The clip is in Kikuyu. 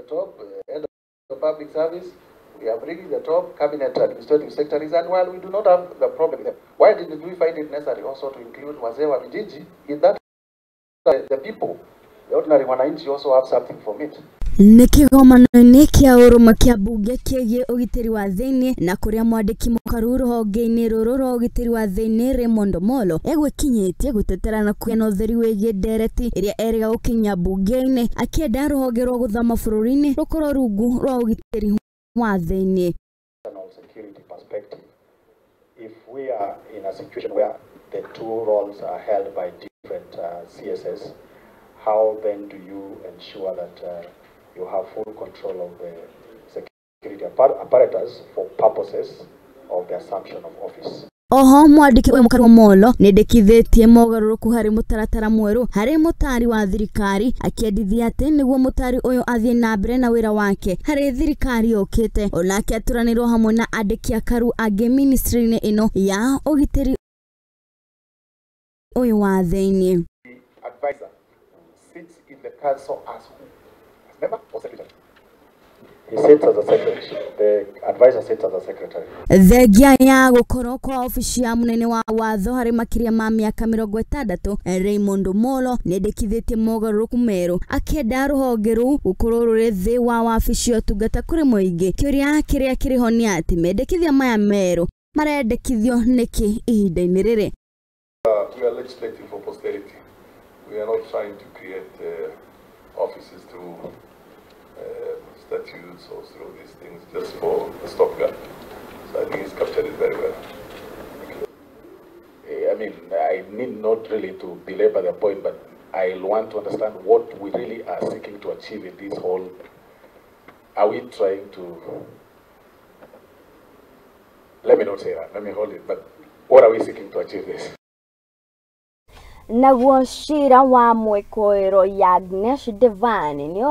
top head of public service, we have reached the top cabinet administrative secretaries, and while we do not have the problem with them, why didn't we find it necessary also to include wazee wa vijiji in that the people, the ordinary wananchi also have something from it? Nĩ kĩgomano-inĩ kĩa ũrũmwe kĩa mbunge kĩgiĩ ũgitĩri wa thĩinĩ na kũrĩa mwandĩki mũkaru rũhonge-inĩ rũrũ rwa ũgitĩri wa thĩinĩ Raymond Omolo egwĩkinyĩtie gũtetera na kũgĩa na ũtheri wĩgiĩ ndereti ĩrĩa erĩga gũkinya mbunge-inĩ akĩenda rũhonge rwa gũthama bũrũri-inĩ rũkorwo rungu rwa ũgitĩri wa thĩinĩ. Security perspective, if we are in a situation where the two roles are held by different CSS, how then do you ensure that you have full control of the security apparatus for purposes of the assumption of office? Oho mwandĩki ũyũ Mũkaru Omolo nĩendekithĩtie mogarũrũku harĩ mũtaratara mwerũ harĩ mũtari wa thirikari akĩendithia atĩ nĩguo mũtari ũyũ athiĩ na mbere na wĩra wake harĩ thirikari yũkĩte. Onake aturanĩrwo hamwe na andĩki akaru angĩ ministry-inĩ ĩno ya ũgitĩri ũyũ wa thĩinĩ. The advisor sits in the council as who? As member or secretary? He sits as a secretary. The advisor sits as a secretary. Thengia ya gũkorwo kwa obici ya mũnene wa watho harĩ makĩria ma mĩaka 60 Raymond Omolo nĩendekithĩtie mogarũrũku merũ akĩenda rũhonge rũu gũkorwo rũrĩ thĩ wa wabici ya ũtungata kũrĩ mũingĩ. Kĩũria kĩrĩa kĩrĩ ho nĩ atĩ mendekithia maya merũ marendekithio nĩkĩ ihinda-inĩ rĩrĩ? We are legislating for posterity. We are not trying to create offices through statutes or through these things just for a stopgap. So I think he's captured it very well. I mean, I need not really to belabor the point, but I want to understand what we really are seeking to achieve in this whole. Are we trying to... Let me not say that, let me hold it, but what are we seeking to achieve this? Naguo cira wa mwĩkũĩrwo Yagnesh Devani nĩ